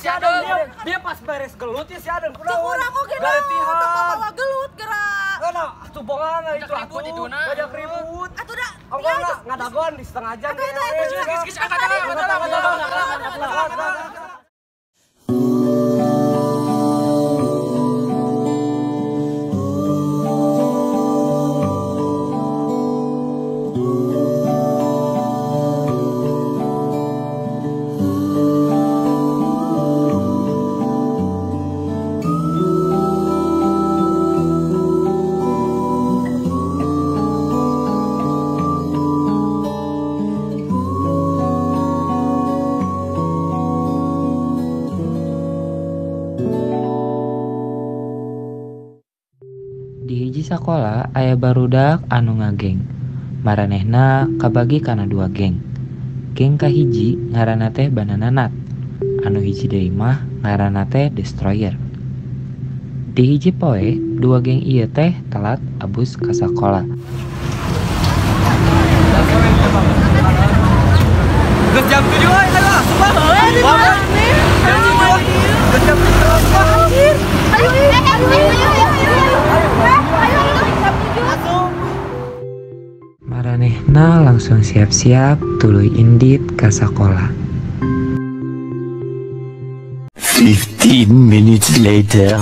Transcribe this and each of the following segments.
si Adeng dia pas beres gelut ya si Adeng kunaon. Urang oge naon teu bawa gelut geura. Nah, atuh bongan itu atuh. Banyak ribut. Atuh da. Enggak ngadagon di setengah jam. Geus angkat angkat. Di hiji sakola aya barudak anu ngageng. Maranehna kabagi kana dua geng. Geng kahiji ngaranna teh Banana Nut, anu hiji deui mah ngaranna teh Destroyer. Di hiji poe dua geng ieu teh telat abus ka sakola. Geus jam 7 euy teh lah, sumpah. Jam 7. Geus jam 7 sumpah. Ayo ayo ayo. Maranehna langsung siap-siap tuluy indit ka sakola. 15 minutes later.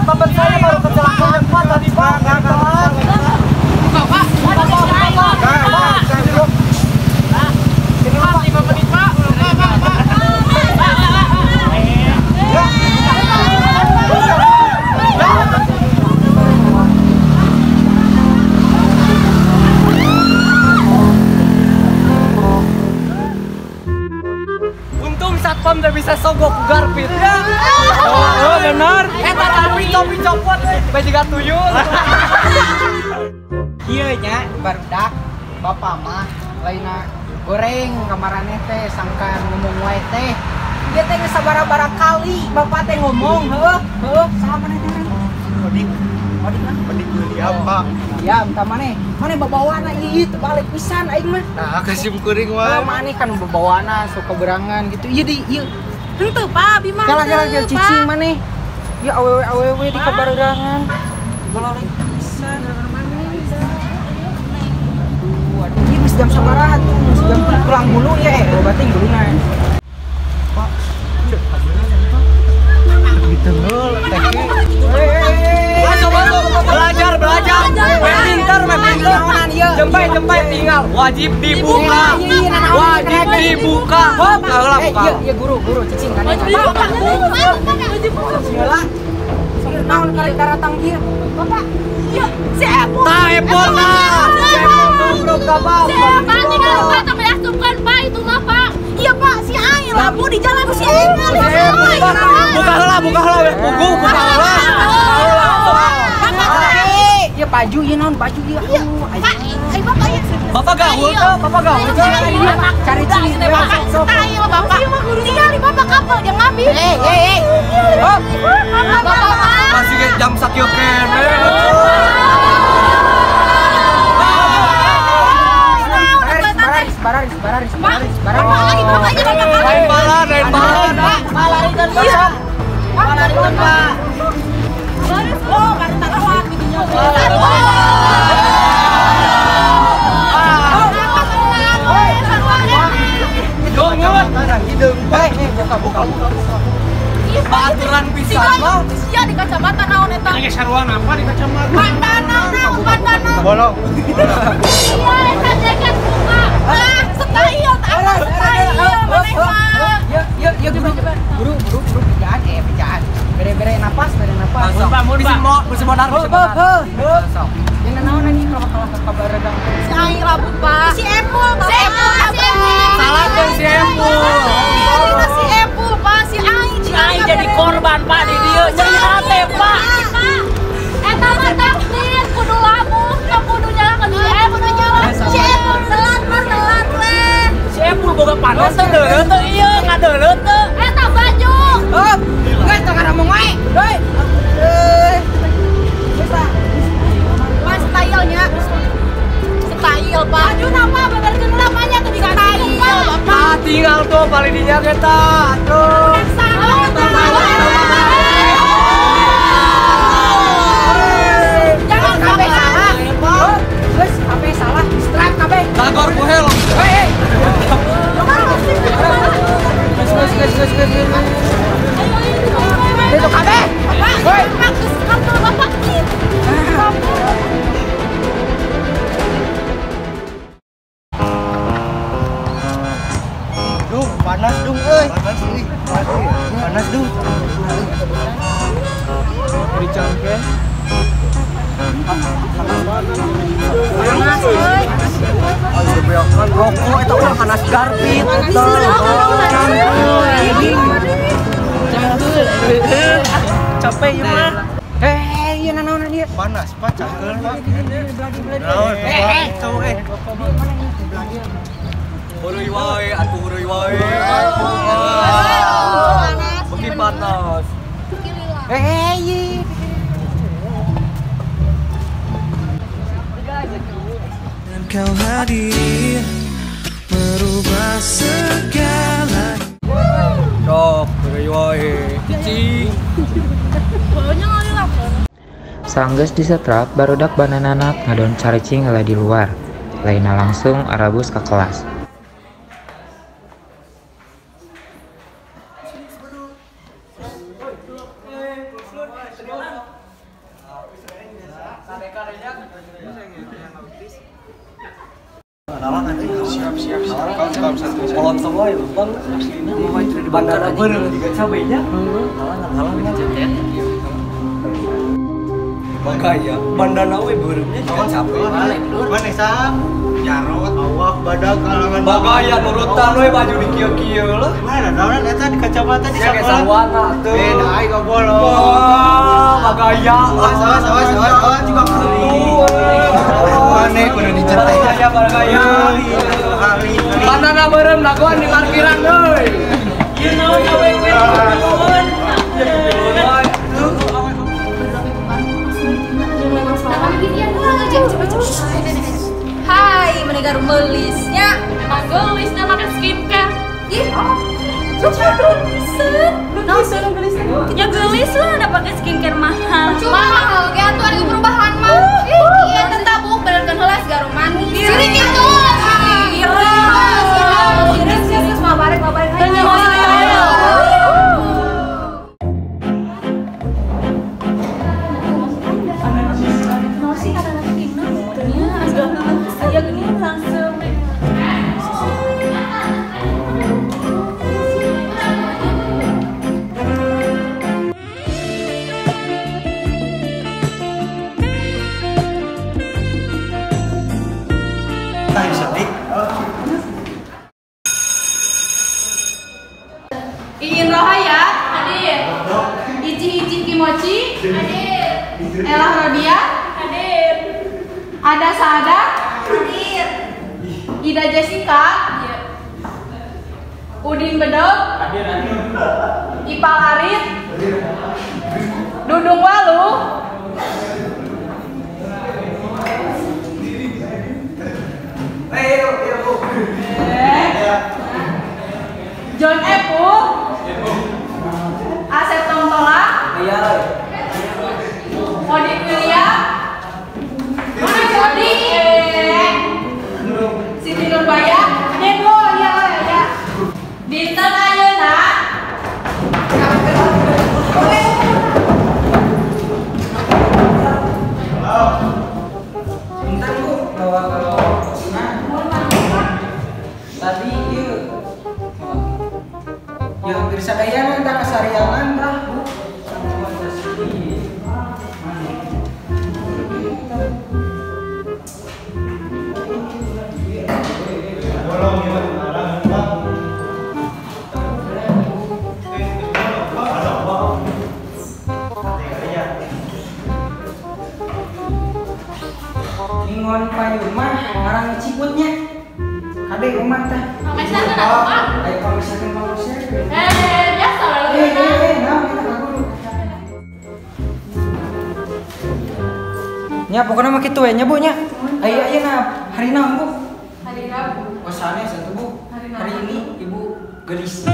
Teman saya baru kecelakaan Pak tadi Pak. Satpam udah bisa sogok garpit ya. Oh, benar. Eta tapi topi copot bae jiga tuyul. Kieu nya barudak bapak mah lainna goreng kamaraneh teh sangkan ngomong wae teh. Ieu teh geus sabaraha kali bapak teh ngomong, heuh, heuh, saha maneh teh? Odik. Odik mah Odik William, Pak. Ya, entah maneh. Maneh babawana ieu teu balik pisan aing mah. Nah, kasim kuring wae. Maneh kan babawana sok keberangan gitu. Ieu di ieu. Henteu, Pak, abi mah. Kalah cicing maneh. Ieu awewe-awewe di kabarerangan. Bololeh pisan maneh. Waduh, ieu geus jam sabaraha tuh? Geus jam pulang bulu ya, loba teh buluna. Pak, cek ditengeul teh. Belajar, belajar. Pintar, pintar. Jempai, tinggal. Wajib dibuka. Wajib dibuka. Buka lah, buka. Iya, guru, cicing kan. Wajib dibuka. Wajib dibuka. Sialah. Naon karek daratang ieu? Bapak. Iya, si Epul. Tah Epul lah. Si Epul nubruk ka Pak. Pak, tinggal Pak sampai asupkan Pak itu mah Pak. Iya Pak, si Aing lampu di jalan si Aing. Buka heula, buka heula weh pugu, buka heula. Ya baju ieu naon baju ieu. Iya. Pak, ai Bapak ieu. Bapak gaul teh, Bapak gaul teh. Cari ciri Bapak. Tai mah Bapak. Tinggal di Bapak kapal yang ngambil. Eh. Hop. Masih jam sakieu keneh. Bararis, bararis, bararis, bararis. Bapak lagi, Bapak aja Bapak. Lain balan, lain balan. Pak, larikan Pak. Pak, larikan Pak. Baris, oh, baru taruhan gitunya. Buka. Aturan pisan mah. Sia di kacamata naon eta? Lagi saruan apa di kacamata? Bandana naon bandana. Bolong. Iya, eta jaket buka. Ah, style tah style maneh mah. Ya, ya, guru, guru, guru, bejaan, bejaan. Bere-bere napas, bere napas. Bisi modar, bisi modar. Ya naon anjing kalau kalah ke kabaregang. Si aing labut, Pak. Si Epul, Bapak. Si Epul, Salah kan si Epul. Si Epul, Pak, si aing. Si aing jadi korban, Pak, di dieu. Nyeri hate, Pak. Eta mah takdir kudu labuh, tong kudu nyalakeun si Epul. Si Epul telat, mah telat weh. Si Epul boga panas teh deuleu teh ieu, ngadeuleu teh. Eta baju. Hop. Geus teu ngaramong wae. Heuy. paling dinya kita. Aduh. Jangan kabeh salah. Geus kabeh salah, strike kabeh. Dagor ku helm. Hei. Geus. Itu kabeh. Woi, geus kantor bapak. Duh, panas dung euy. Panas euy. Panas dung. Dicangke. Panas euy. Ayo rokok eta urang panas garpit. Capek ieu mah. Eh, ieu nanaonan ieu? Panas, Pak, cangkeul, Pak. Eh, cowok eh. Hurui wae, atuh hurui wae. Beuki panas. Eh, ieu. Dan kau hadir merubah segala. Cok, hurui wae. Cici. Sanggeus disetrap, barudak banananak ngadon caricing heula di luar. Lainna langsung arabus ka kelas. Siap. Kolom semua ya, Bang. Di bandara beureuh juga cabenya. Halang-halang Makanya bandana we beureumnya juga capek. Mana sam? Jarot, awak, badak, kalangan. Bagaya nurutan we baju di kieu-kieu lah. Mana naonan eta di kacamata di Ya sakola. sarwana tuh. Beda aing ngobrol. Wah, bagaya. Awas, awas, awas, awas, awas juga kali. Mana kudu dicetek. Bagaya, bagaya. Bandana beureum dagoan di parkiran euy. Ieu naon awewe nuhun. Hai, mendengar melisnya. Memang gelisnya pakai skincare. Ih, Ya gelis lah, udah pakai skincare mahal. Cuma mahal, ge atuh ada perubahan mah. Iya, tetap bu, benerkeun heula siga manis. Sirik itu. Sirik, sirik, mabarek, mabarek. Iin Rohaya, hadir. Ici-ici Kimochi, hadir. Elah Rodia, hadir. Ada Saada, hadir. Ida Jessica, hadir. Udin Bedog, hadir. Ipal Arif, hadir. Dudung Walu, John Epu, Asep Tomtola, Odik William, Odi, Siti Nurbaya, Nego, ya, ya, Dinten Ayeuna, Bentar Bu, bawa kalau tadi ieu yang hampir sadayana tah kasariangan tah Bu. Ingon payung mah ngarang ciputnya. Kade umat tah. Pamesarkeun atuh, Pak. Ayo pamesarkeun pamesarkeun. Biasa we. Naon eta ka guru. Nya pokona mah kitu we nya Bu nya. Aya ayeuna hari naon Bu? Hari Rabu. Oh sanes atuh Bu. Hari ini Ibu Gelis.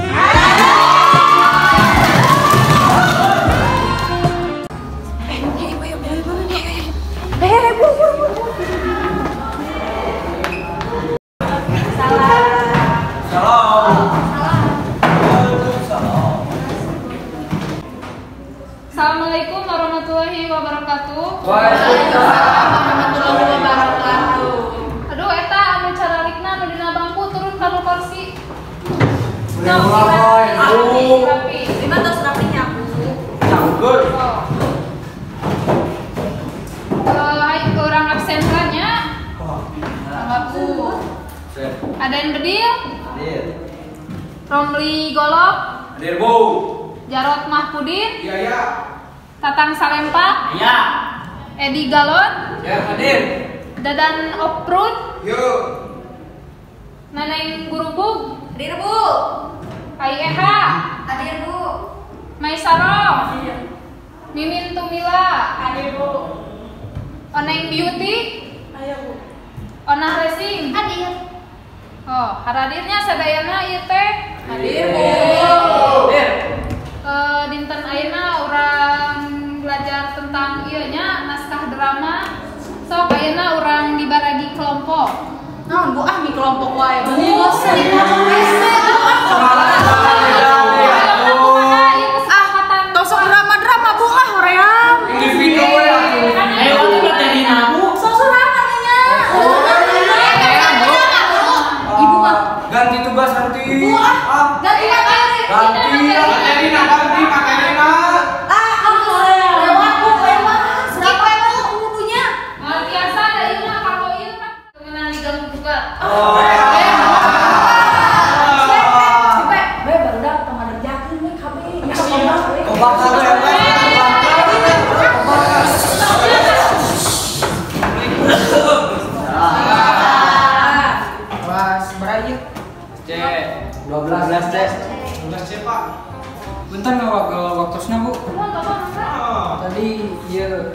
Assalamualaikum warahmatullahi wabarakatuh. Waalaikumsalam warahmatullahi wabarakatuh. Aduh, eta anu caralikna anu dina bangku turun kana kursi. Rapi. Lima tos rapinya, Bu. Canggur. Hai orang absen nya. Bu. Ada yang bedil? Hadir. Romli Golok. Hadir, Bu. Jarot Mahpudin. Iya, ya. Tatang Salempa. Iya. Edi Galon. Ya, hadir. Dadan Oprut. Yuk. Neneng Gurubug. Hadir, Bu. Ai Eha. Hadir, Bu. Maisaro. Mimin Tumila. Hadir, Bu. Oneng Beauty. Ayo, Bu. Onah Racing. Hadir. Oh, haradirnya sadayana ieu teh. Hadir, Bu. Hadir. Dinten ayeuna urang belajar tentang ieu nya naskah drama. Sok ayeuna urang dibaragi kelompok. Naon Bu ah mi kelompok wae. Bu. Ah, tosok drama-drama Bu ah hoream. Individu we atuh. Ayo atuh materina Bu. Sok drama nya. Ibu mah ganti tugas nanti. Bu ah, ganti materi. Ganti materina, ganti materina. Ah, lewat Bu, lewat. Skip we Bu kudunya. Biasa da ieu mah kanggo ieu kan ngeunaan diganggu gugat. Oh. Be barudak tong ngaderjakeun we kabeh. Kobakar we. Kelas berapa ieu? C. 12 C. 12 C, Pak. Punten waktosna, Bu. Tadi ieu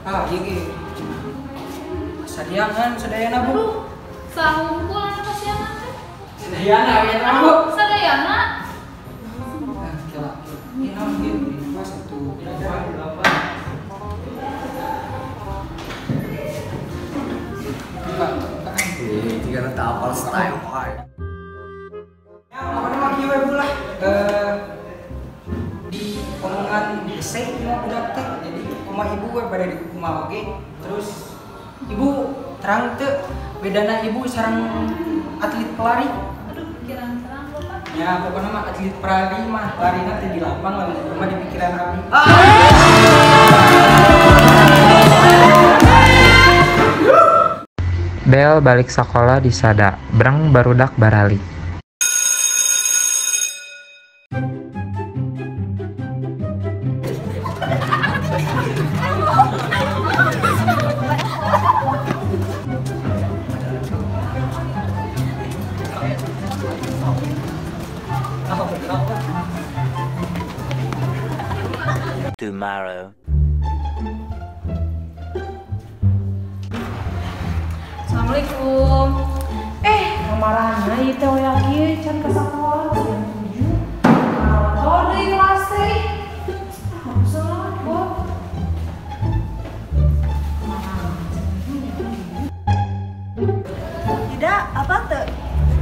ah ieu ge. Sadiangan sadayana, Bu. Aduh, sahungkul anu kasiangan teh. Sadayana we Bu. Sadayana. Nah, kela. Ieu naon ieu? 2 1 2 8. Eh, jika tak hafal style wae. Ya, pokoknya mah kieu we Bu lah. Di omongan hese ieu budak teh. Jadi kumaha ibu we bade dikumaha oge. Terus ibu terang teu bedana ibu sareng atlet pelari. Aduh, pikiran terang Bapak. Ya, pokoknya mah atlet pelari mah larina teh di lapang lamun ibu mah di pikiran abdi. Bel balik sakola disada, breng barudak baralik. Tomorrow. Assalamualaikum. Kamarana ieu teh we kieu can ka sakola jam 7. Motor deui kelas teh. Ah, salah, Bo. Tidak, apa teu?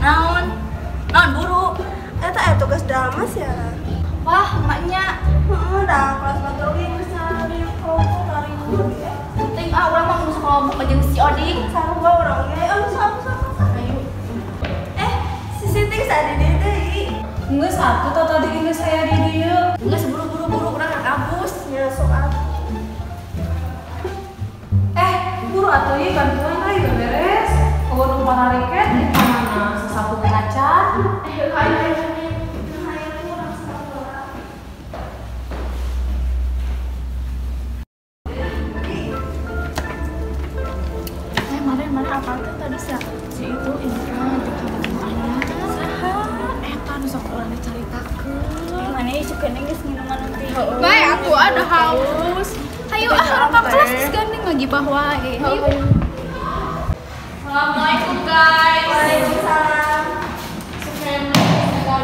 Naon? Naon buru? Eta aya tugas drama sih ya. Wah, maknya. Heeh, dah kelas batur oge geus nyari kelompok lari ya. Ting ah urang mah ngurus kelompok jeung si Oding. Sarua urang oge. Oh, sama. Ayo. Si Siti geus aya di dieu deui. Geus atuh tah tadi geus aya di dieu. Geus buru-buru buru urang ka kampus. Nya sok atuh. Buru atuh ieu bantuan ayo beres. Eueuh nu parareket di mana sasapu teh acan. Ayo ayo ayo. Ayo urang sakola. Mana apa tuh tadi si itu Indra ngajakin anyar. Saha eta nu sok urang dicaritakeun. Mana ieu suka geus minuman nanti. Bae atuh ada haus. Ayo ah urang ka kelas geus gandeng ngagibah wae. Ayo. Assalamualaikum guys. Waalaikumsalam. Supaya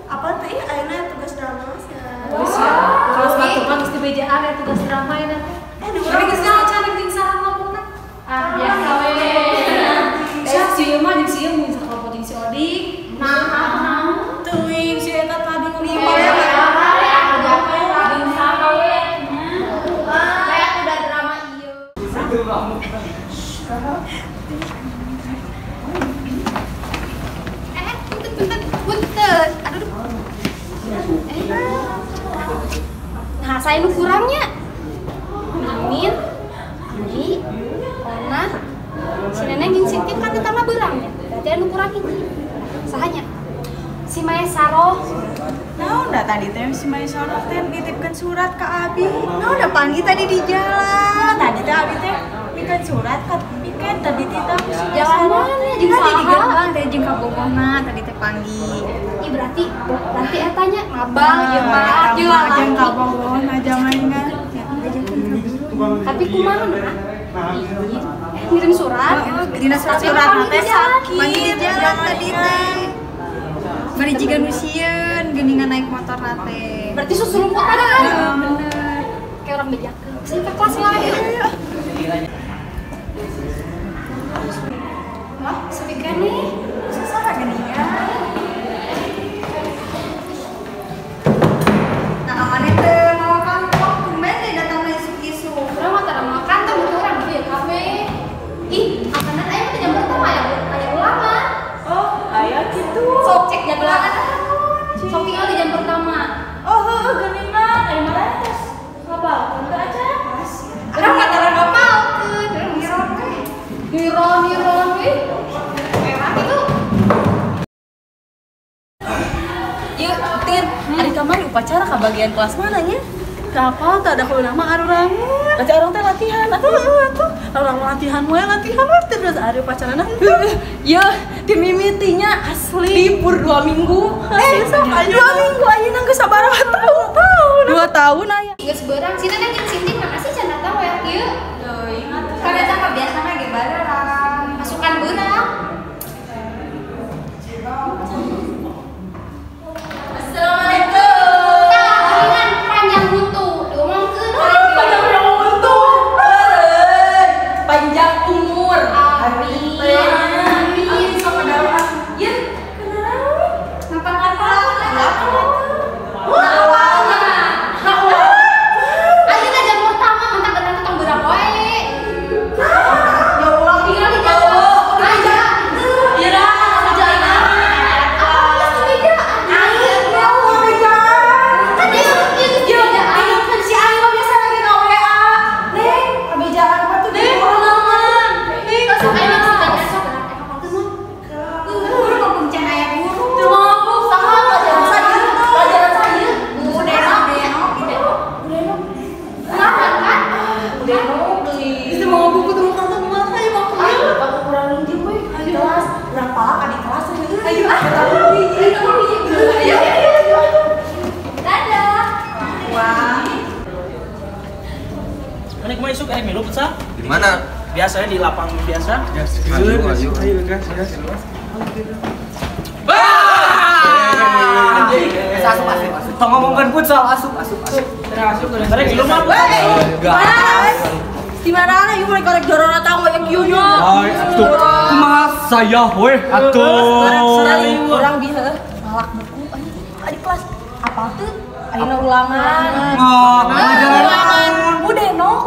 Apa tuh ih ayeuna tugas drama sih. Kelas batu mah geus dibejaan ya tugas drama ayeuna teh. Tapi geus cari jeung saha ngomongna. Ah biasa we. Sia si ieu mah jeung si ieu mun sakelompok jeung si Odik. Nah, teuing si eta tadi ngomong. Jeung saha we. Kayak udah drama ieu. Punten. Aduh. Nah, saya nu kurangnya. Amin, Ami, Ona, si Neneng jeung si Tin kan tetangga beurang ya. Berarti anu kurang hiji. Sahanya? Si Maesaroh. Naon da tadi teh si Maesaroh teh nitipkeun surat ka Abi. Naon da panggil tadi di jalan. Tadi teh Abi teh mikeun surat ka mikeun tadi teh si Jalan mana jeung tadi di saha? gerbang teh jeung kabogohna tadi teh panggil. Ih berarti eta nya ngabal ieu mah jeung jeung kabogohna jamaningan. Tapi kumaha nah? Ngirim surat. Dina surat teh sakit di jalan tadi teh. Bari jiga nu sieun geuningan naik motor na teh. Berarti susulumputan kan? Bener. Kayak orang bejakeun. Saya ke kelas lah ya. Wah, sepi nih. Susah geuningan. Nah, amaneh teh mawa kantong tumben deh datang isuk-isuk. Urang mah tara mawa kantong itu urang di kafe. Ih, akanan aya mah jam pertama ya, aya ulangan. Oh, aya kitu. Sok cek jam ulangan. Sok tinggal di jam pertama. Oh, heueuh geuningan aya mah tes. Ngapalkeun teu aja? Urang mah tara ngapalkeun, urang ngiron we. Ngiron we. Enak itu. Yuk, Tin, ari kamari upacara ka bagian kelas mana nya? Kapal tak ada kudu nama arurang. Berarti orang teh latihan atuh atuh. Orang latihan we terus ari upacarana henteu. Yeuh, di mimitinya asli libur 2 minggu. Asli sok 2 minggu ayeuna geus sabaraha tahun. 2 tahun aya. Geus beurang si Neneng jeung si Tin mana sih can datang we kieu? Teuing atuh. Kan eta mah biasana ge bareng. Masukan beurang. Assalamualaikum. Tah, geuningan panjang huntu. Diomongkeun. Panjang huntu. Panjang umur. Amin. Amin. Sok doa. Ye, kunaon? Ngapa-ngapa? Ayeuna jam pertama mentak datang tong beurang wae. Ya ulang Tinggal di jam. Aya. Ya dah, jalan. Apa geus dibejaan? Aing mau bejaan. Kan ieu geus dibejaan. Kan si Aing mah biasa lagi ka WA. Neng, kabejaan mah tuh di ulangan. Sok ayeuna geus dibejaan sok beurang teh kapalkeun mah. Guru ngomong can aya guru. Teu ngomong saha pelajaran saya. Pelajaran saya. Udah Udah. Ulangan kan? Udah deui. Itu mau buku tuh kantong mah ayo mah. Aku kurang minjem we. Di kelas, urang palak di kelas heueuh. Ayo ah. Ayo. Dadah. Wah. Mana kumaha isuk milu futsal? Di mana? Biasanya di lapang biasa. Ayo, ayo, ayo, gas, gas. Asup, asup, asup. Tong ngomongkeun futsal, asup, asup, asup. Asup, rek lu mah. Gas. Di mana ieu mereka rek jorona tahu banyak kieu nya. Ay, atuh. Kumaha saya we atuh. Orang di heueuh malak buku anjing di kelas. Apal teu? Ayeuna ulangan. Ulangan. Udah nok.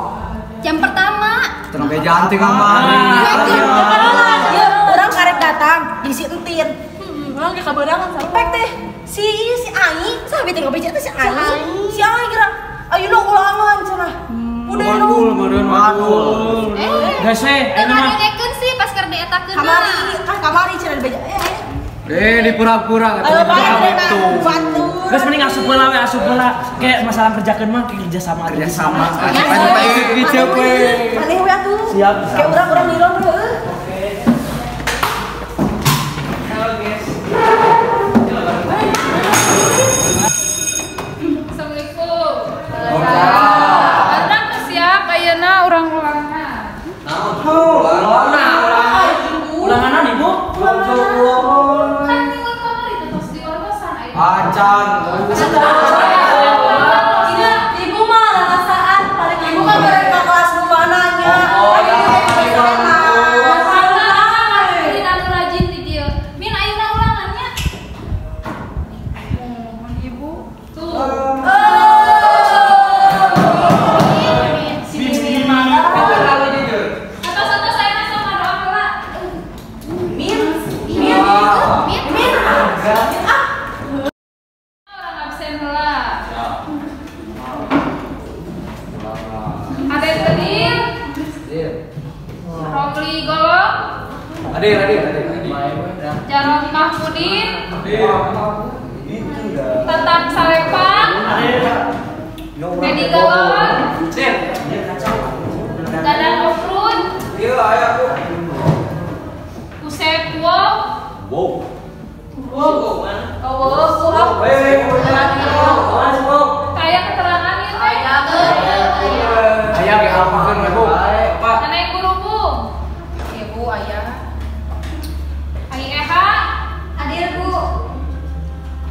Jam pertama. Tenang bejaan teh kamari. Ya, orang karek datang jadi si Entin. Orang ge kaberangan sampai teh. Si Ai, saha teh ngabeja teh si Ai. Si Ai geura ayeuna ulangan cenah. Udah Mantul, meureun mantul. Hese, Teu ayeuna mah. ngadengekeun sih pas keur dietakeun. Kamari, kan kamari cenah dibeja. Di pura-pura Ayo gitu. Batur. Geus mending asup heula we, asup heula. Kayak masalah kerjakeun mah kerja sama. Kerja sama. Gitu we. Maneh we atuh. Siap. Kayak urang-urang ngiron heueuh. Oke. Halo guys. Assalamualaikum. Urang siap ayeuna urang ulangan. Naon? Acan. Ibu mah rasaan paling ibu mah bareng ka kelas nu mananya. Oh, rajin di dieu. Min ayeuna ulangannya. Mohon ibu. Tuh. Si Mimin mana? Atos-atos ayeuna sama doa heula. Min. Min. Min. Min. Ah. Orang absen heula. Aden Kedir. Romli Golong. Hadir. Jarod Mahmudin. Tetap Salepang. Dedi Galon. Dadan Ofrun. Iya, aya aku. Usep Wow. Wow. Wow. Wow. Kayak keterangan ieu teh. Aya ge alpakeun we, Bu. Pak. Neneng guru, Bu. Ibu ayah. Ai Eha. Hadir, Bu.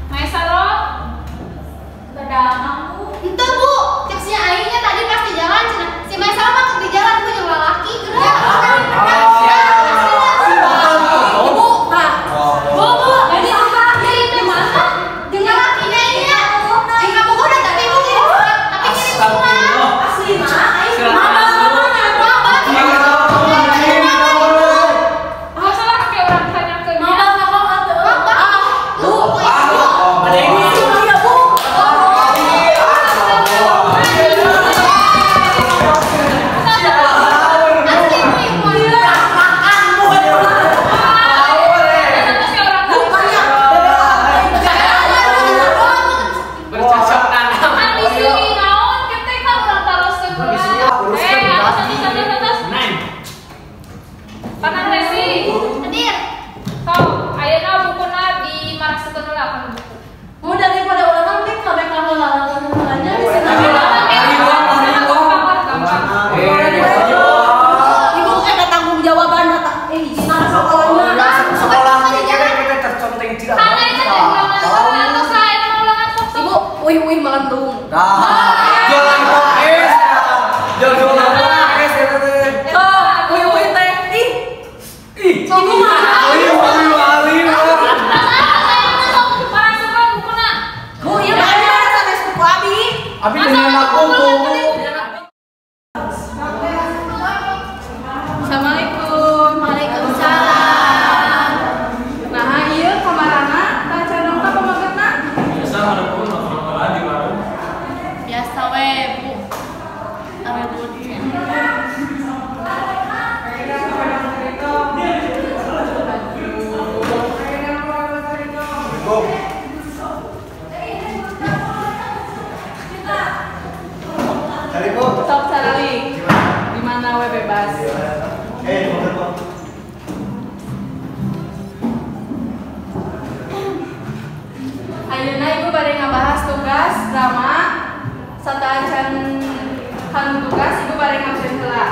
Maesaro. Berdagang, Bu. Henteu, Bu. Cek si Ainya tadi pas di jalan cenah. Si Maesaro mah di jalan Bu jeung lalaki geura. Ibu, tah. Bu, Bu, Jadi apa? Ya itu mana? Jeung lalakinya ieu. Jeung kamu udah tapi Bu kirim surat, tapi kirim surat. Asli mah, aing Surat. Nggak salah kayak orang tanyakeun nya. Mama kakak atuh. Ah, Bu, Ada ini. Iya, Bu. Asli Bu ibu. Makan, Bu. Bukannya. Bercocok tanam. Kan di sini naon kita kan urang taroskeun heula. Atos atos atos atos. Panang Resi. Hadir. Sok, ayeuna bukuna dimarasukeun heula kana buku. Bu, daripada ulangan mending kabeh ka heula ulangannya di sini. Gampang, gampang. Ibu eh tanggung jawaban eta. Hiji sekolahna. Sekolah kita terconteng tidak. Kana eta teh ulangan heula atos lah eta mah ulangan sok sok. Ibu, wih-wih melendung. Nah, jualan es. Jualan es eta teh. Sok, wih-wih teh. Ih, Ih. ibu mah. Alim, alim, alim. Marasukeun bukuna. Bu, ieu mah aya sanes buku abi. Abi dengan aku, Bu. Assalamualaikum. Waalaikumsalam. Nah, ieu kamarana tah condong ka pamagetna. Biasa mana pun nongkrong di warung. Biasa we, Bu. Awe budi. Bu. Cari, Bu. Sok sarali. Di mana we bebas. Ayeuna ibu bade ngabahas tugas drama sateuacan kanu tugas ibu bade ngabsen heula.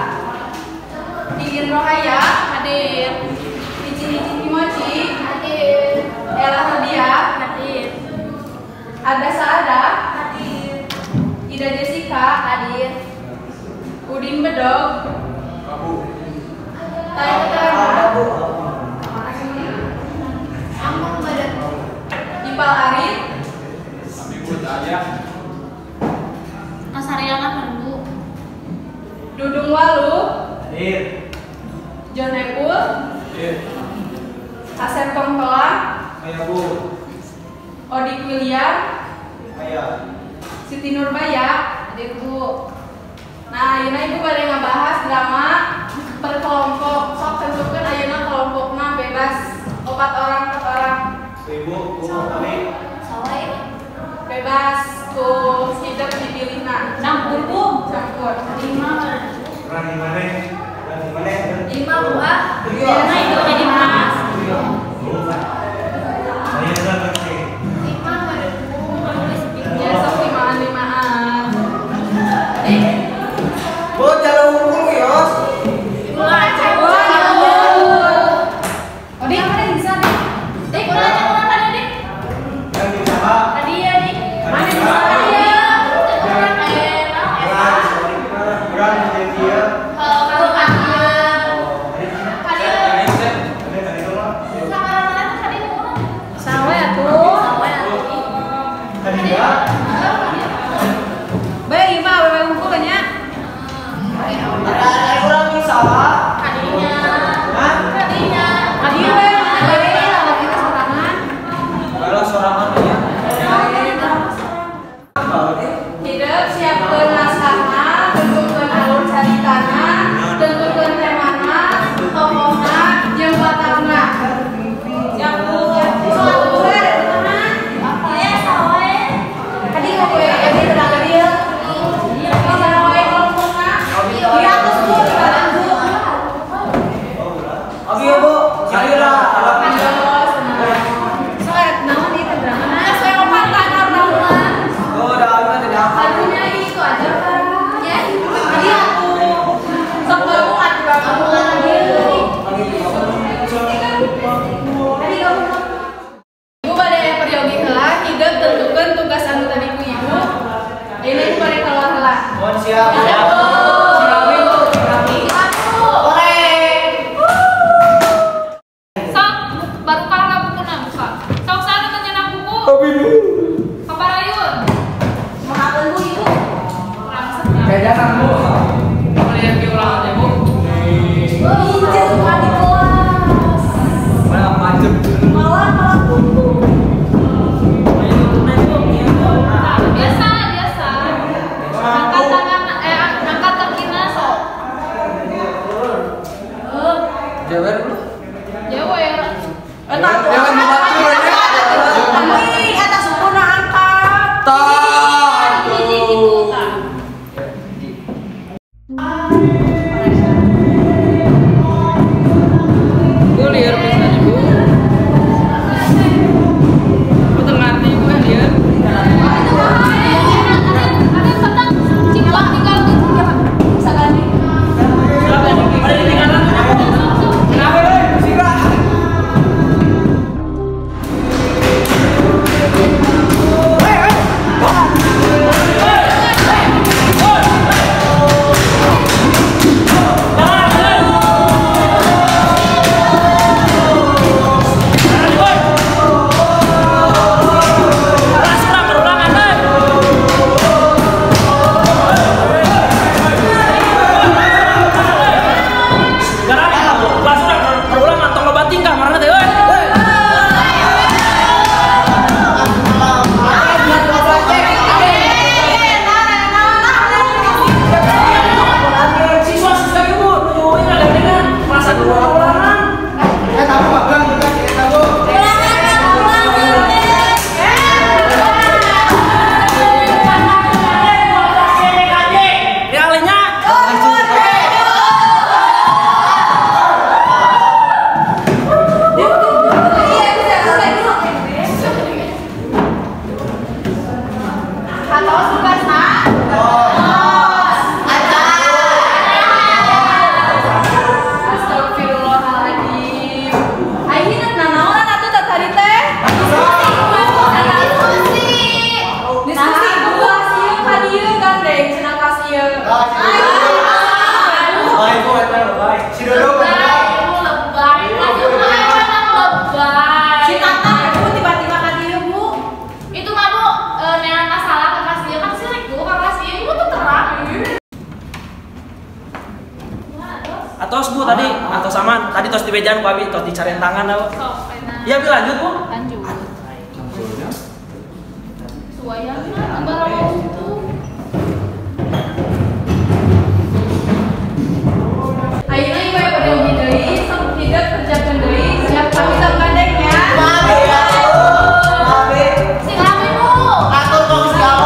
Iin Rohaya hadir. Icin-icin Kimochi Hadir. Ella Herdia Hadir. Ada Saada Hadir. Ida Jessica Hadir. Udin Bedog Taya Keterangan Amung badan. Ipal Arif Abi Bu aja. Masariana Bu. Dudung Walu Hadir. John Epul Hadir. Asep Tongtola Aya, Bu. Odik William Aya. Siti Nurbaya Hadir, Bu. Nah, ayeuna ibu bade ngabahas drama per kelompok. Sok tentukeun ayeuna kelompokna bebas 4 orang 4 orang. Ibu, Bu, abi. Sawe. Bebas ku hidup dipilihna. Campur, Bu. Campur. 5. Rani mana? Rani mana? 5 Bu ah. Nah, itu jadi mas. Saya ngerti. 5 badan Bu. Ya sok limaan-limaan. Dik, Bu, jalan unggul yos. Ibu aja. Odik, mana bisa dik? Dik, udah aja ulang tadi, Dik. Yang di sana. Paparayun. Makan Bu ibu. Jajanan Bu. Lihat ke ulangan ya Bu. Injil di kelas. Malah macet. Malah tutup. Biasa biasa. Angkat tangan, angkat kakina sok. Jewer Bu. Jewer. Entar tuh. Jangan dimatur ya. Wih, atas sempurna angkat. Tah. Hiji gitu tah. Bu lieur pisan Ibu. Bu teu ngarti Ibu lieur. Ada tetang cingklak tinggal Bisa ganti. Ada ditinggalan Bu. Kenapa euy? Sira. Kelas urang berulangan euy. Garang kelas urang berulangan tong loba tingkah marana teh euy. Siswa-siswa ibu nuju ngagandengan kelas satu ulangan. Eh, tahu magang juga sih eta Bu. Realnya Atau tugasna. Astagfirullahaladzim. Ayeuna nanaonan atuh teh tadi teh? Diskusi. Diskusi Bu, sieun ka dieu gandeng cenah ka sieun. Baik Bu eta baik. Si Dodo Lebay, Bu, lebay. Lanjut mah lebay. Si Tata Bu tiba-tiba ka dieu Bu. Itu mah Bu, neangan masalah ke kelas dia kan sirik Bu, ke kelas dia ibu tuh terang. Atos Bu tadi, atos aman. Tadi tos dibejaan ku abi, tos dicarian tangan apa. Sok, enak. Ya, Bi lanjut Bu. Lanjut. Suayana tambah waktu. Ayeuna ibu aya pada uji deui, sok hidup kerjakeun deui, siap kami sok gandeng ya. Sing rame Bu. Atur dong segala.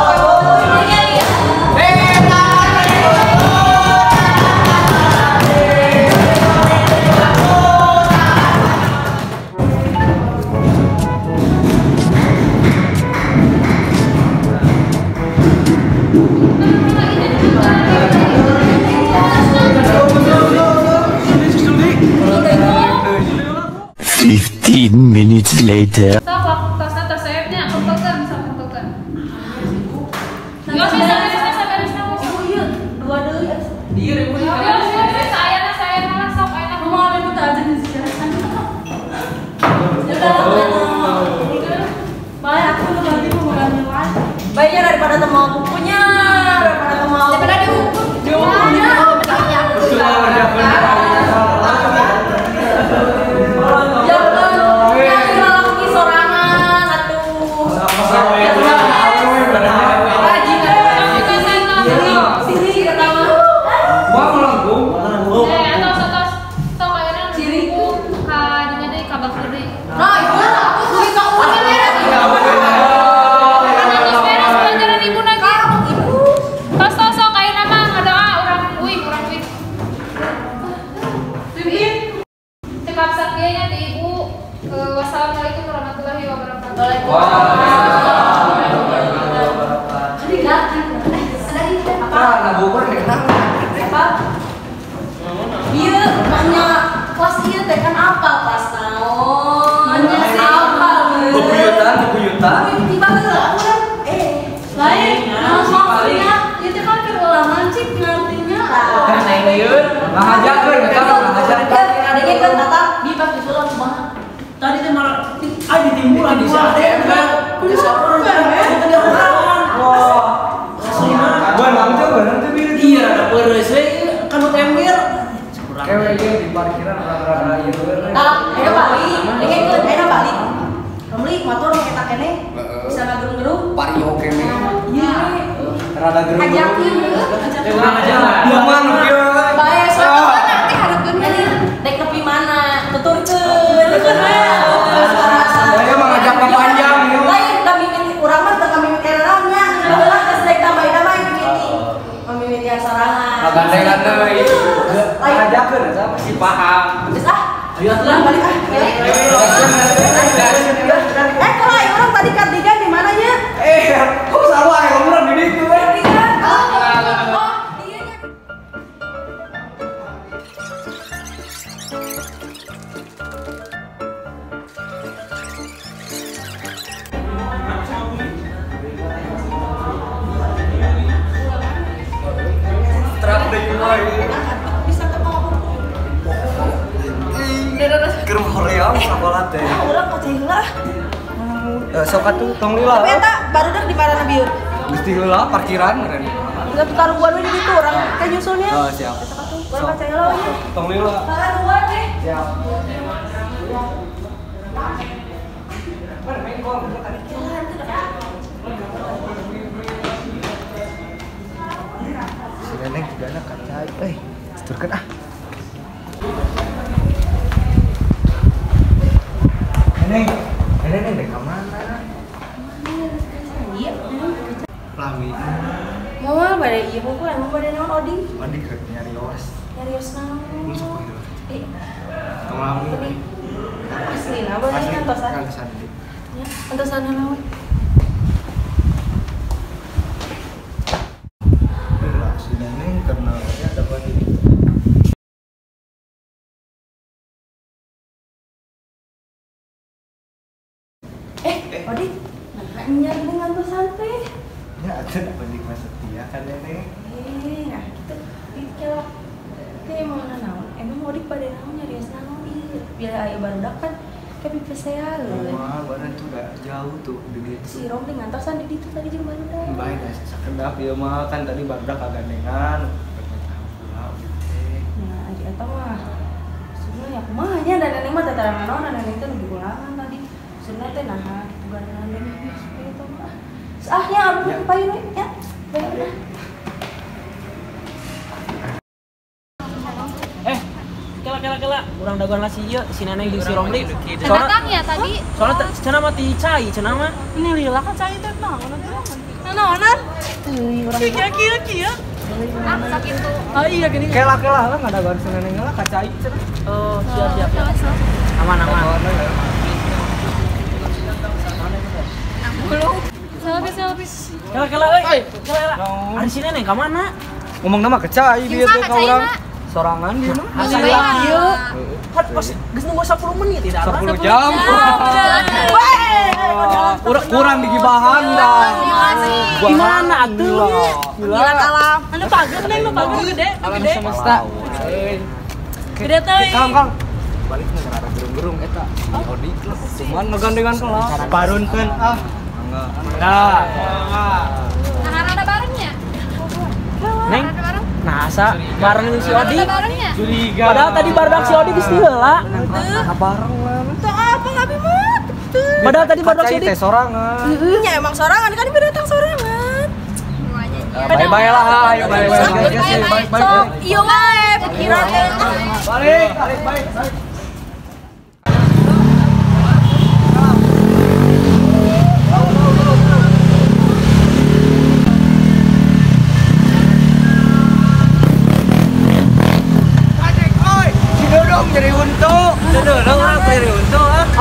Minutes later. Sok tosna tos sayapnya kumpulkeun, sok kumpulkeun. Yo bisa bisa beresna Bu. Ibu ieu dua deui. Dieu Ibu. Yo bisa ayana sayana lah sok ayana. Mau ibu tak aja di sini. Baik, aku udah ganti mau ganti lagi. Baiknya daripada teu mau bukunya, daripada teu mau. Daripada dihukum. Dihukum. Jangan laki sorangan atuh. Rajin sini ketawa. Gua melengkung. Atos atos sok ayana Ciriku. ka dinya deui ka bakur deui. Nah, ibu aku duit ka urang beres. Kan atos beres pelajaran ibu lagi. Ibu. Tos tos sok ayeuna mah ngadoa urang uih, urang uih. Cekap sakieu nya ti ibu. Wassalamualaikum warahmatullahi wabarakatuh. Nah, bukur kenal. Apa? Iya, nanya kelas ieu teh kan apa kelas naon? Nanya apa? Bebuyutan, bebuyutan. Tiba heula aku kan lain. Nah, maksudnya itu kan kerulangan cik ngartinya. Kan naik lieur. Ngajakeun eta ngajakeun. Adanya kan tata di pas disuruh kumaha? Tadi teh malah ah ditimbul lagi Di sih. kan. Bisa ngagerung-gerung. Pario kene. Iya. Rada gerung. Ajakeun heuh. Urang aja lah. Dieman kieu. Bae soalnya nanti hareupeun Dek nepi mana? Tuturkeun. Saya mah ngajak panjang ieu. Lain da mimiti urang mah teu kamimiti naonnya. Baheula geus dek tambah-tambah mimiti. Mimitian sorangan. Gandengan deui. Lain Ngajakeun eta pasti paham. Geus ah. Ayo atuh lah balik ah. Eh, kalau ayo orang tadi kardigan di mana nya? Eh, kok salah ayo urang di ditu we. Kardigan. Oh, iya nya. Trap deui we. Bisa ketemu. Keur hoream sakola teh. Urang ka cai heula. Sok atuh tong lila. Tapi eta barudak di mana bieu? Geus di heula parkiran meureun. Enggak taruhan we di ditu urang teh nyusulnya. Oh, siap. Sok atuh urang ka cai heula we. Tong lila. Taruhan we. Siap. Si Neneng juga anak kacai. Eh, seturkeun ah. Neneng, Neneng dek ka mana? Iya. Lami. Moal bade ieu hungkul emang bade naon Oding? Oding keur nyarios. Nyarios naon? Mun sok gitu. Eh. Tong lami. Aslina bade ngantosan. Ngantosan deui. Nya, ngantosan heula we. Lah si Neneng karena ada bade. Eh, Oding, nah nya geuning ngantosan teh. Ya, atuh da penting mah setia kan Neneng. Eh, nah gitu. Ieu teh mau naon? Emang Odik bade naon nyarios naon ieu? Biar aya barudak kan kepipesean. Wah, badan tuh udah jauh tuh di ditu. Si Rom teh ngantosan di ditu tadi jeung barudak. Bae da sakedap ieu mah kan tadi barudak kagandengan. Bermain teh. Nah, ari eta mah sebenarnya ya kumaha nya da Neneng mah teh tarangan naon, Neneng teh nu dikulangan tadi. Sebenarnya teh naha kitu gandengan deui supaya eta mah. Ah nya abdi ke payun we nya. Bae udah. Eh, kela kela kela, urang dagoan lah si ieu, si Neneng jeung si Romli. Datang ya tadi. Soalnya cenah mah ti cai, cenah mah. Ini lila kan cai teh naon atuh. Naonan? Kieu kieu kieu. Ah, sakitu. Oh iya gini. Kela kela lah ngadagoan si Neneng lah ka cai cenah. Oh, siap siap. Aman aman. Selfie selfie. Kela kela euy. Kela kela. Ari si Neneng ka mana? Ngomong nama ke cai bieu teh ka urang. Sorangan dia mah. Asli ieu. Kan pas geus nunggu 10 menit tidak 10 jam. Kurang digibahan dah. Gimana atuh? Gila alam. Anu pagar Neng, nu pagar gede, Alam gede. semesta. Gede teh. Kang, Kang. Balik ngarana gerung-gerung eta. Odik lah, cuman ngegandengan kelas. Parunkeun ah. Nah. Nah, rada barengnya. Neng. Nah, asa bareng si Odi. Curiga. Padahal tadi barudak si Odi geus di heula. Nah, bareng lah. Teu apa abi mah. Padahal tadi barudak si Odi teh sorangan. Nya emang sorangan kan ieu datang sorangan. Bye-bye lah, ayo bye bye. Bye bye. Sok ieu wae pikiran teh. Balik, balik, balik.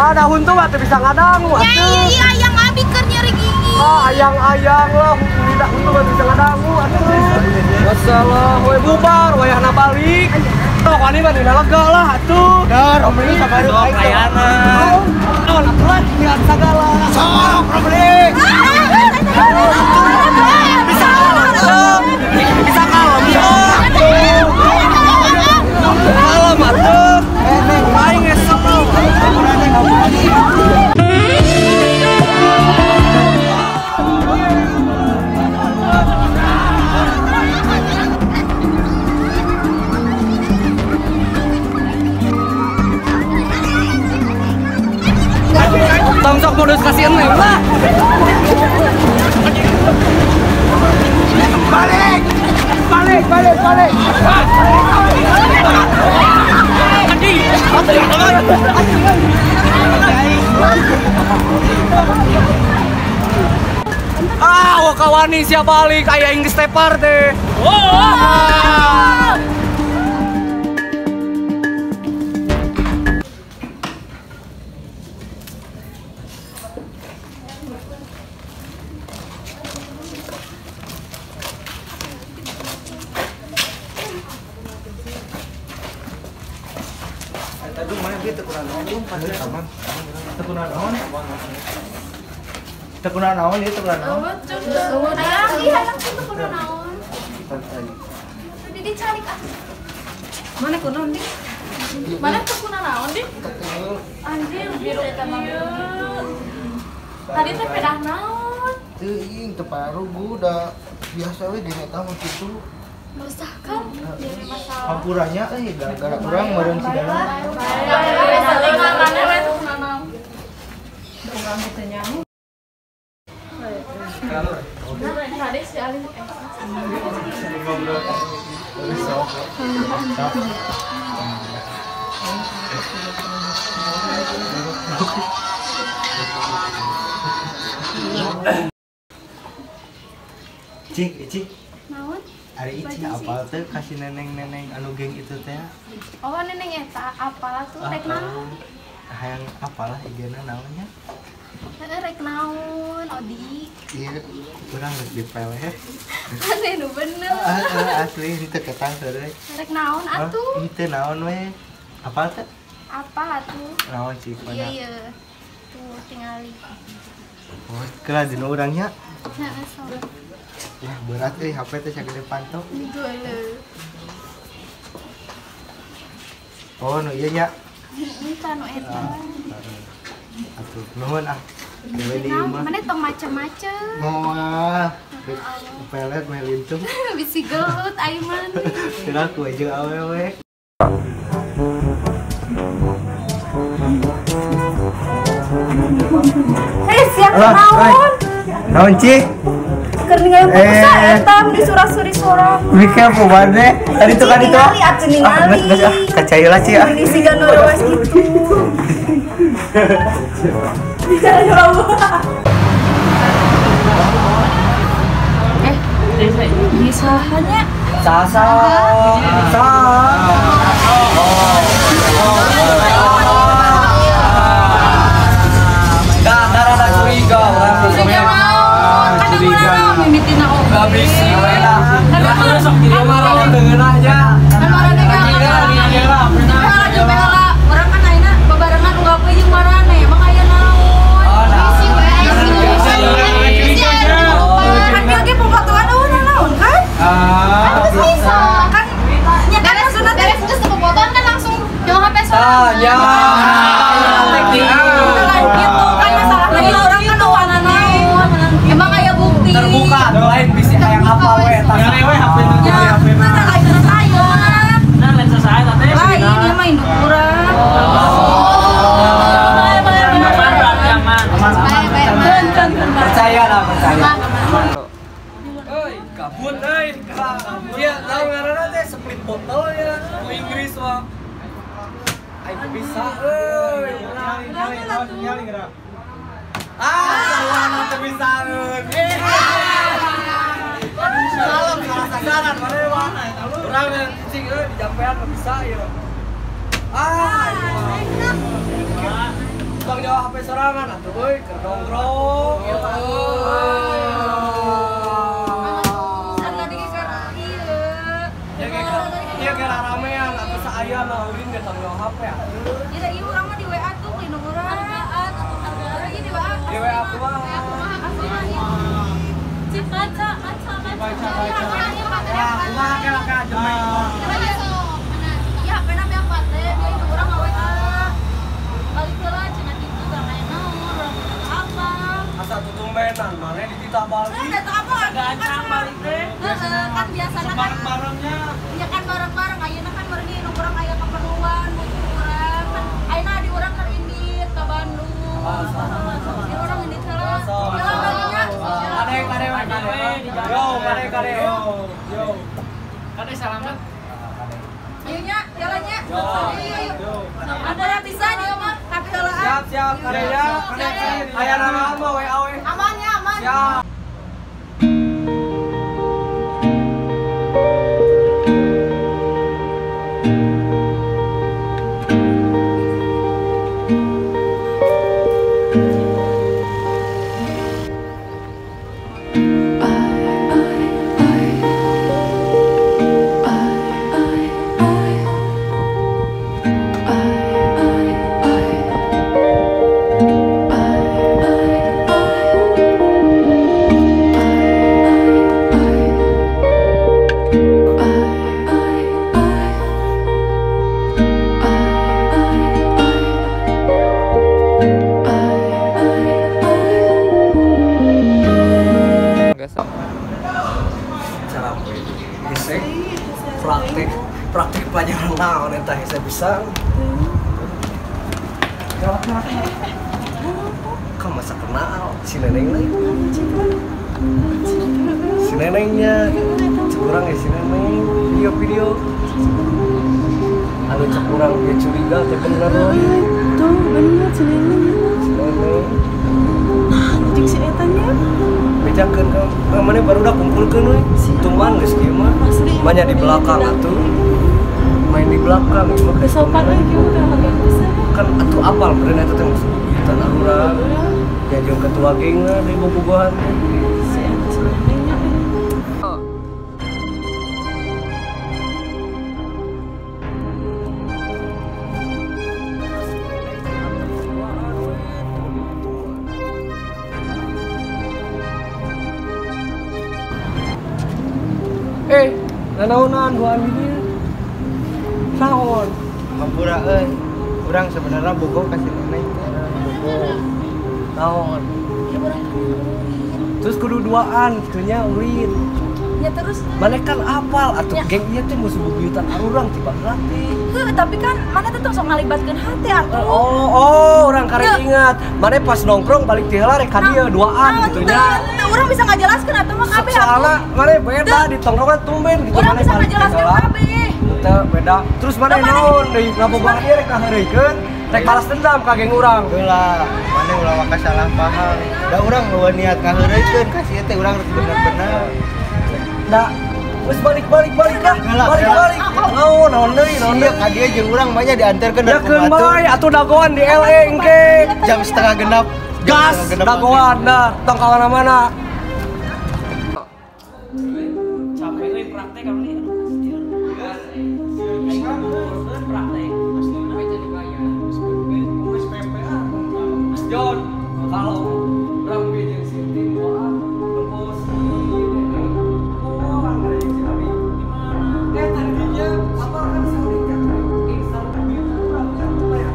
Ada huntu mah teu bisa ngadangu atuh. Ya iya ayang abi keur nyeri gigi. Ah ayang-ayang lah tidak huntu mah bisa ngadangu atuh. Masalah we bubar wayahna balik. Tok wani mah dina lega lah atuh. Dar Romli sabaru aing kayana. Naon atuh lah niat sagala. Sok Romli. Bisa kalem. Bisa kalem. Kalem atuh. Neng aing esok. Tong sok modus kasih eneng lah. Balik, balik. Ah, wakawani siap balik aya Inggris tepar teh. Oh. Tekuna naon ieu tekuna naon? Hayang teu kuna naon. Tadi dicalik ah. Mana kunaon dik? Mana teu kuna naon dik? Anjir biru eta mah. Tadi teh pedah naon? Teuing teu parugu da biasa we dina eta mah kitu. Meresahkan jadi masalah. Hampuranya euy gara-gara urang meureun sigana. Mana we teu kuna naon? Urang teu nyaho. Tadi si Alin Cik, Cik. Naon? Ari Ici apal teh kasih neneng-neneng anu geng itu teh. Oh, neneng eta apal tuh rek naon? Hayang apalah igena naonnya? Heeh, rek naon, Odi? Iya, urang geus dipeleh. Aneh nu bener. Asli henteu ketang heureuy. Rek naon atuh? Henteu naon we. Apal teh? Apa atuh? Naon cik mana? Iya, iya. Tuh tingali. Oh, kela dina urang nya. Heeh, sok. Ya berat euy HP teh sagede panto. Geuleuh. Oh, nu ieu nya. Heeh, tah nu eta. Atuh nuhun ah. Dewe di imah. Mana tong macem-macem. Moal. Pelet melintung. Bisi gelut aing mah. Kira ku jeung awewe. Hei, siap naon? Naon, Ci? Keur ningali pupusa eta di surah-suri sorang. Mikir apa bade? Tadi tuh kan itu. Ah, geus ah, kacai lah Ci ah. Ini siga nu rewas kitu. Kisahnya Sasa sa. Dah curiga orang curiga naon kan urang mimitina oge. Gak bisi we lah. Kan marah deungeun aja. Kan marah urang kan ayeuna bebarengan unggal poe jeung marane emang aya naon. Bisi we bisi. Kan ieu ge popotoan eueuh naon kan? Kan geus bisa. Kan nya kan maksudna teh beres geus popotoan kan langsung jauh HP sorangan. Ya. Gitu kan masalahnya orang kan eueuh naon. Emang aya bukti. Terbuka lain bisi hayang apa we tah. Ngalewe HP Ya, mana lain saya. Nah, lain saya teh. Lain ieu mah induk urang. Percaya lah, percaya. Oi, kabut euy. Iya, tahu ngaranna teh split botol ya. Ku Inggris mah. Aing bisa euy. Ah, salah teu bisaeun. Salam salah sasaran mana mah. Urang yang cicing euy dijampean mah bisa ieu. Ah, Bang jawab HP sorangan atuh euy keur nongkrong. Iya kira ramean atuh saaya mah ulin ge tong jawab HP atuh. Ya ieu urang mah di WA tuh lindung urang. Hargaan atuh hargaan. Ieu di WA. Di WA kumaha? Cik kaca, kaca, kaca. Ya, kumaha kela ka jelema. Iya, HP-na beak pate, dia itu urang nga-WA. Balik heula cenah kitu gak aya naon, urang apa. Asa tutumbenan maneh dititah balik. Nah, eta apa? Gancang balik teh. Heeh, kan biasana kan bareng-barengnya. Iya kan bareng-bareng ayeuna kan meureun nu urang aya keperluan butuh urang. Kan ayeuna di urang keur indit ka Bandung. Di urang indit heula. Heula baliknya. Kade kade we kade. Yo, kade kade yo. Yo. Kade salamat. Ieu nya, jalannya. Ayo. Ada pisan ieu mah kakeulaan. Siap, siap, kade ya. Kade. Aya naon mah WA we. Aman ya, aman. Siap. Praktik pelajaran naon eta hese bisa. Kamu masa kenal si Neneng lain? Si Nenengnya curang ya si Neneng video-video. Anu cek urang dia curiga teh bener. Tuh bener si Neneng. Si Neneng. Nah, jeung si eta nya. Bejakeun ka maneh barudak kumpulkeun we. Tuman geus kieu mah. Banyak di belakang atuh. Main di belakang ieu mah. Sopan euy kieu teh kan atuh apal meureun eta teh musuh bebuyutan urang. Ya jeung ketua gengna deui bobogohan teh. Si eta si Neneng nya. Nanaonan duaan di dieu. Naon? Hampura euy. Urang sebenarnya bogoh ka si Neneng. Bogoh. Naon? Terus kudu duaan kitu nya ulin. Ya terus maneh kan apal atuh geng ieu teh musuh bebuyutan arurang tiba gratis. Heuh, tapi kan maneh teh tong sok ngalibatkeun hate atuh. Oh, urang karek ingat. Maneh pas nongkrong balik ti heula rek ka dieu duaan kitu nya. Teu urang bisa ngajelaskeun atuh mah kabeh atuh. Soalna maneh beda di tongkrongan tumben gitu. Urang bisa ngajelaskeun kabeh. Teu beda. Terus maneh naon deui ngabogohan ieu rek ngaheureuykeun, rek balas dendam ka geng urang. Heula, maneh ulah waka salah paham. Da urang eueuh niat ngaheureuykeun ka si teh urang rek bener-bener. Da, geus balik-balik balik dah. Balik-balik. Naon naon deui, naon deui. Ka dieu jeung urang mah nya diantarkeun da ku batur. Ya keun bae atuh dagoan di LA engke. Jam 5:30. Gas dagoan dah, tong ka mana-mana. Capek euy praktek abdi. Praktek. John, kalau urang jeung si tim doa nempo si orang dari si Abi. Tadinya apa kan si Abi kan urang kan ya.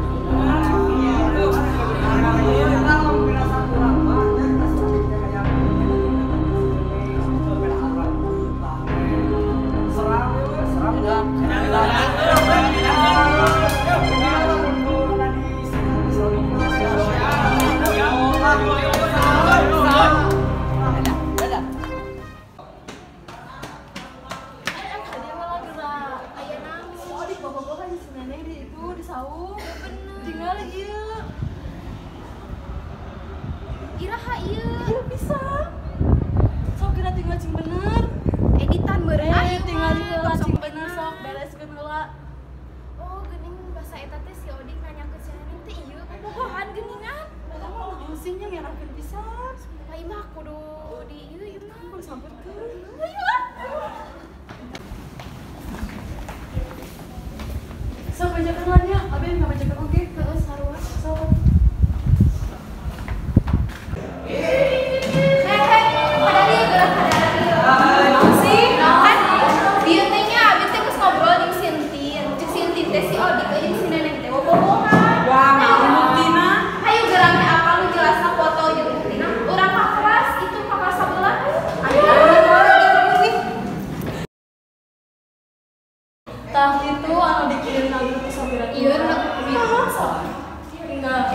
Iraha ieu. Ieu bisa. Sok kira tinggal cing bener. Editan meureun. Tinggal heula cing bener sok bereskeun heula. Oh, geuning basa eta teh si Odik nanyakeun si Neneng teh ieu bobogohan geuningan. Eta mah naon sih nya ngerakeun pisan. Lah ieu mah kudu di ieu ieu mah kudu sampeurkeun. Ayo lah. Sok bacakeun lah nya, abi ngabacakeun oge. Heeh, sarua. Sok. Tah itu anu dikirim ka grup sampira. Iya, tinggal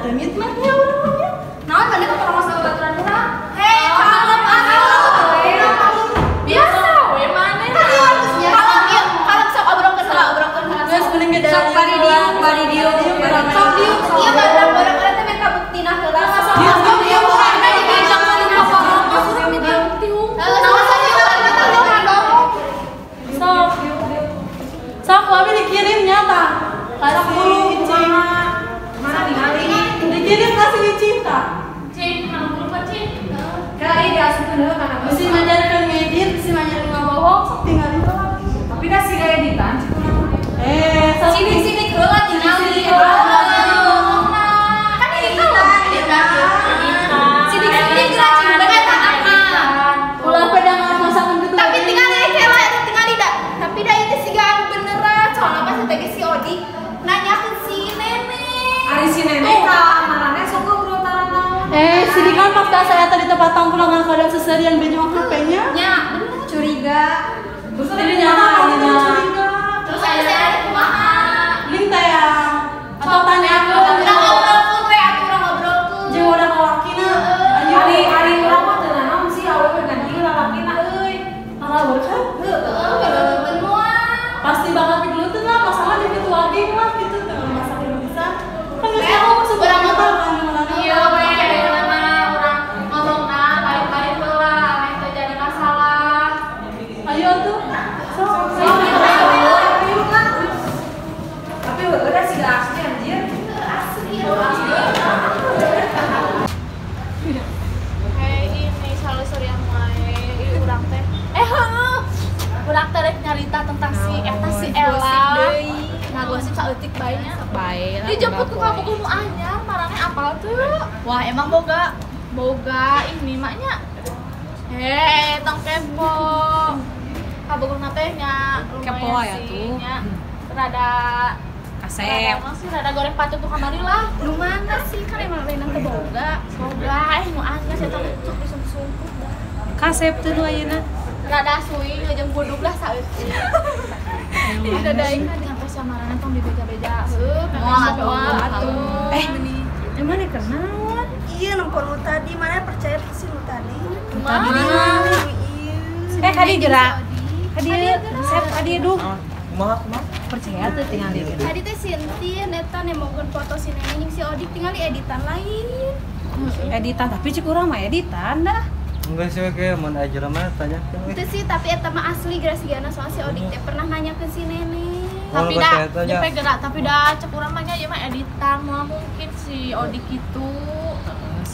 teh mitnahnya urang mah nya. Naon maneh kok promosi babaturan urang? Hei, kalem atuh. Biasa we maneh. Kalem sok obrolkeun heula, obrolkeun heula. Geus mending ge Sok bari diuk, bari diuk, sok diuk. Ieu barang-barang teh minta buktina heula. Sok diuk, karena dibincang urang minta bukti hungkul. Sok sok abi dikirim nya tah. Ka guru cing. Mana ningali? Dikirim ka si Cinta. Cing, mana guru mah cing? Ka ieu diasupkeun heula kana. Bisi manjarkeun ngedit, bisi manjarkeun ngabohong, sok tinggal itu lah. Tapi da siga editan cik urang mah. Sok Sini-sini heula tingali. Kan editan. Sini-sini geura cing bener Ulah pedangan masakan gitu. Tapi tinggal kela eta tinggal da. Tapi da ieu teh siga anu beneran. Soalna pas teh si Odi nanyakeun si Nenek. Ari si Nenek ka marane sok ngobrol naon. Sini kan pas saya tadi tempat tongkrongan kadang seserian benyong HP-nya. Nya, bener curiga. Terus ini nyala curiga. Terus aya saya ada kumaha? Link teh ya. Atau tanya aku. Urang ngobrolkeun we atuh urang ngobrolkeun. Jeung urang lalakina. Ari ari urang mah teu nanaon sih awewe ganti lalakina euy. Lalawur kan? Heeh, ngobrolkeun moal. Pasti bakal pigeluteun lah masalah di ketua geng lah gitu tuh masalah bisa. Kan geus ngomong seberapa kan Iya we, mah urang ngomongna baik-baik heula, meh teu jadi masalah. Ayo tuh. Sok. Tapi udah sih asli anjir. Asli. Hei, ini selalu surian wae, ieu urang teh. Heuh. Urang teh rek nyarita tentang si eta si Ella. Nah, gosip saeutik bae nya. Bae lah. Dijemput ku kabogoh nu anyar, marane apal teu? Wah, emang boga. Boga ini maknya. Hei, tong kepo. Kabogohna teh nya Kepo lumayan ya sih tuh. nya. Rada Kasep. Rada sih rada goreng patut tuh kamari lah. Nu mana sih kan emang lain teh boga. Boga nu anyar saya teh cuk disungkup dah. Kasep teu nu ayeuna. Rada suing jeung buduk lah saeutik. Ih, dadaing sampai samarana tong dibeja-beja. Heuh, Moal atuh. Emang mana kenaon? Iya nempon lu tadi, mana percaya sih lu tadi? Tadi kadi geura. Kadi sep kadi duh. Kumaha kumaha? Percaya teu tinggal di Tadi teh Sintin eta nemongkeun foto si Neneng jeung si Odik tinggal editan lain. Editan tapi cik urang mah editan dah. Enggak sih kayak mun aja mah tanyakeun we. Itu sih tapi eta mah asli graciana soalnya si Odik teh pernah nanyakeun si Neneng. Tapi Oh, dah percaya tanya. nyepe gerak tapi dah cek urang mah nya ieu mah editan moal mungkin si Odik itu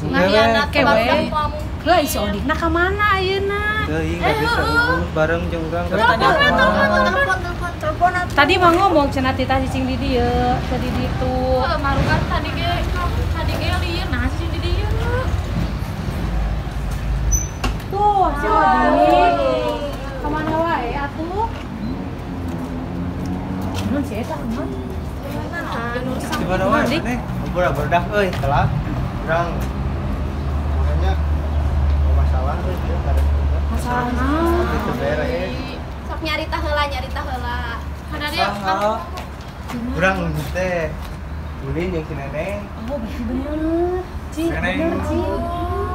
ngahianat Ke ke barudak we. moal mungkin. Heuh, si Odikna ka mana ayeuna? Teuing da bisa bareng jeung urang. Telepon we, telepon, telepon. Telepon, telepon atuh. Tadi mah ngomong cenah titah cicing di dieu, teu di ditu. Heuh, marukan tadi ge lieur nah cicing di dieu. Tuh, si Odik. Ka mana wae atuh? Naon si eta kumaha? Di mana wae maneh? Hampura barudak euy, telat. Urang makanya mau masalah euy dia kada. Masalah naon? Itu beres. Sok nyarita heula, nyarita heula. Karena dia Saha? Urang teh ulin jeung si Neneng. Oh, berarti bener. Cik, Neneng. bener, Cik.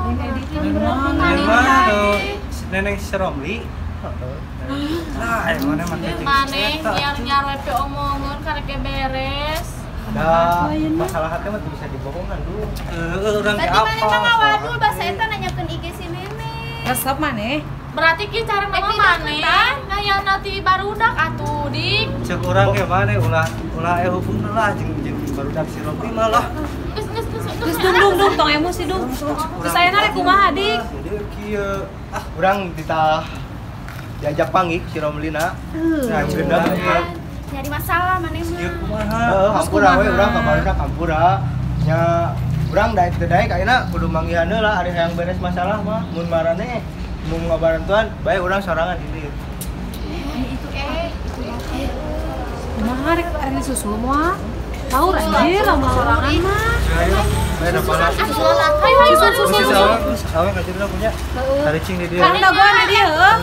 Lain editan berarti. Neneng mah nu si Neneng si Romli. Nah, emang mana make jeung si maneh eta. nyiar-nyiar we pe omongeun karek ge beres. Da masalah hati mah teu bisa dibohongan duh. Heueuh urang ge Berarti apa? maneh mah ngawadul basa eta nanyakeun IG si Neneng. Resep maneh. Berarti ki cara nama maneh ngahianati barudak atuh dik. Cek urang ge maneh ulah ulah hubungan lah jeung jeung barudak si Romli mah lah. Geus geus geus Geus dung dung dung tong emosi dung. Terus ayeuna rek kumaha dik? Jadi kieu ah urang ditah diajak panggih si Romlina. Nah, gendam ieu. Nyari masalah maneh mah. Ieu kumaha? Heeh, hampura we urang ka barudak hampura. Nya urang daek teu daek ayeuna kudu manggihan heula ari hayang beres masalah mah mun marane mun ngabarantuan bae urang sorangan di dieu. Itu Kumaha rek rek disusul moal? Tahu anjir lamun sorangan mah. Ayo, bae da pala. Ayo ayo Susul susul susul. Awe ka dieu punya. Taricing di dieu. Kan dagoan di dieu heuh.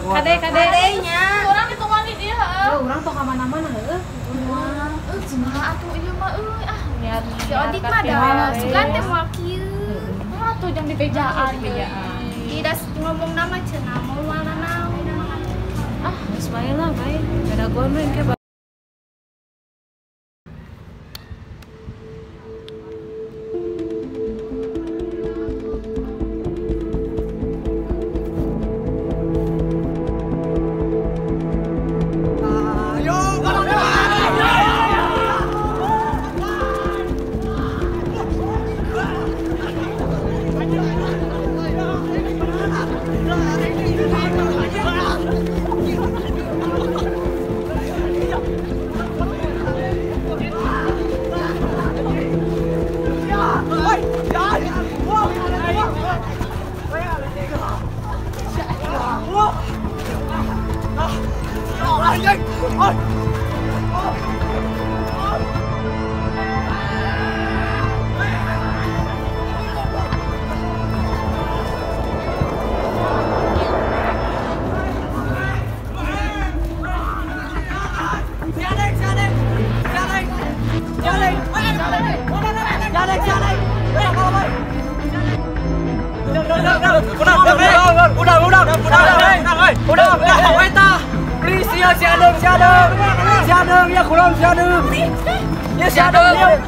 Kade kade. Kadenya. Urang ditungguan di dieu heuh. Urang tong ka mana-mana heuh. Kumaha atuh ieu mah euy ah. Niat-niat. Si Odik mah da sugan teh moal kieu. Mah tuh jang dibejaan. Tidak ngomong nama cenah moal nanaon. Ah, geus bae lah bae. Gadaguan we engke.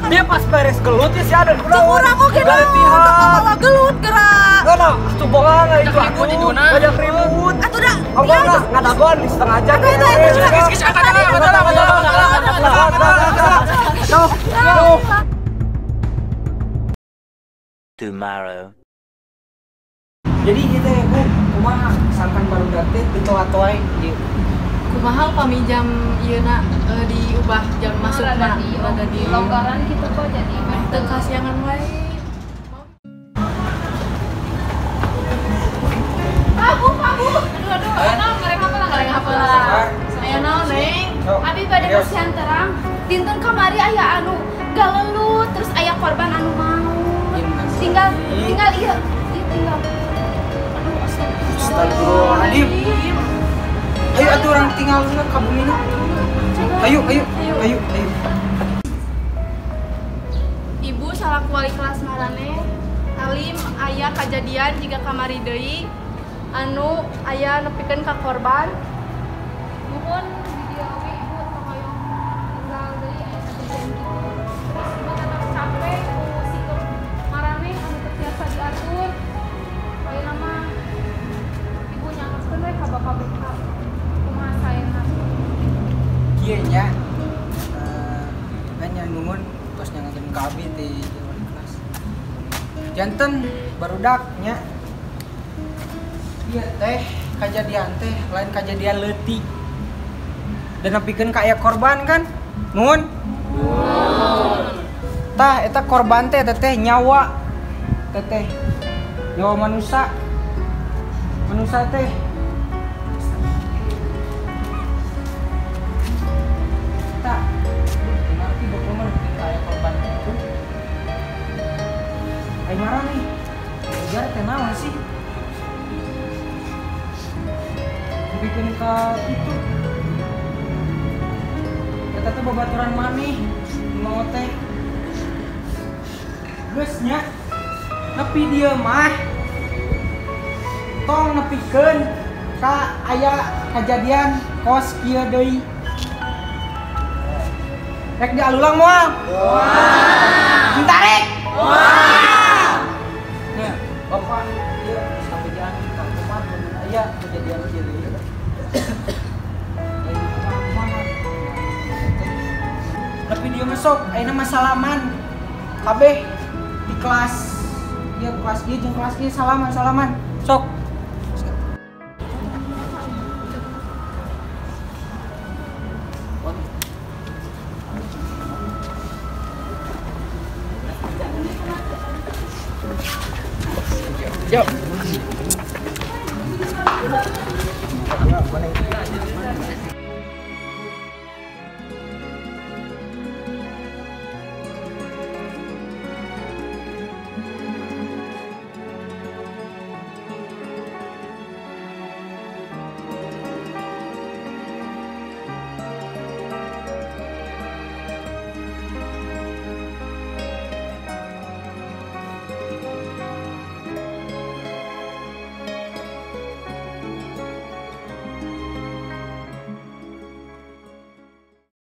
Dia pas beres gelut ya si Aden. Cek urang oge dong, gelut gerak. Enggak, atuh bohong itu aku. Banyak ribut. Atuh dah. Enggak, ngadagoan di setengah jam. Tomorrow. Jadi kita ya Bu, kumaha sangkan barudak teh teu toa-toa ieu. Kumaha upami jam ieuna diubah jam masukna rada di longgaran gitu kok jadi teu kasiangan wae. Abu, abu. Aduh, aduh, ayo naon ngareng apa lah, ngareng apa lah. Ayo naon, Neng. Abi bade kasihan terang. Dinten kamari aya anu galelut terus aya korban anu maut. Tinggal tinggal ieu, tinggal. Aduh, astagfirullahaladzim. Ayo atuh urang tinggal ka bumina. Ayo, ayo, ayo, ayo. Ibu salaku wali kelas marane, alim aya kajadian jiga kamari deui anu aya nepikeun ka korban. Nuhun di dieu oge ibu tong hoyong tinggal deui aya kajadian kitu. Terus ibu tetep capek ku sikap marane anu teu tiasa diatur. Ayeuna mah ibu nyangkeun we ka Bapak BK. Kumaha saena? Kieu nya. Nya nuhun tos nyangakeun ka abi ti wali kelas. Janten barudak nya. Ieu teh kajadian teh lain kajadian leutik. Dan nepikeun ka aya korban kan? Nuhun. Tah eta korban teh teteh nyawa. Teteh nyawa manusia. Manusia teh tak ngerti bakal mah nepikeun ka aya korban itu. Ai marah nih. Ujar teh naon sih? Bikin ka itu eta teh babaturan maneh mau teh geus nya nepi dieu mah tong nepikeun ka aya kajadian kos kieu deui rek dialulang moal moal ditarik moal nya bapak ieu sampejan ka kumaha mun aya kejadian kieu deui. Tapi dia masuk, ayeuna mah salaman. Kabeh di kelas, ieu kelas ieu jeung kelas ieu salaman salaman. Sok. Yuk.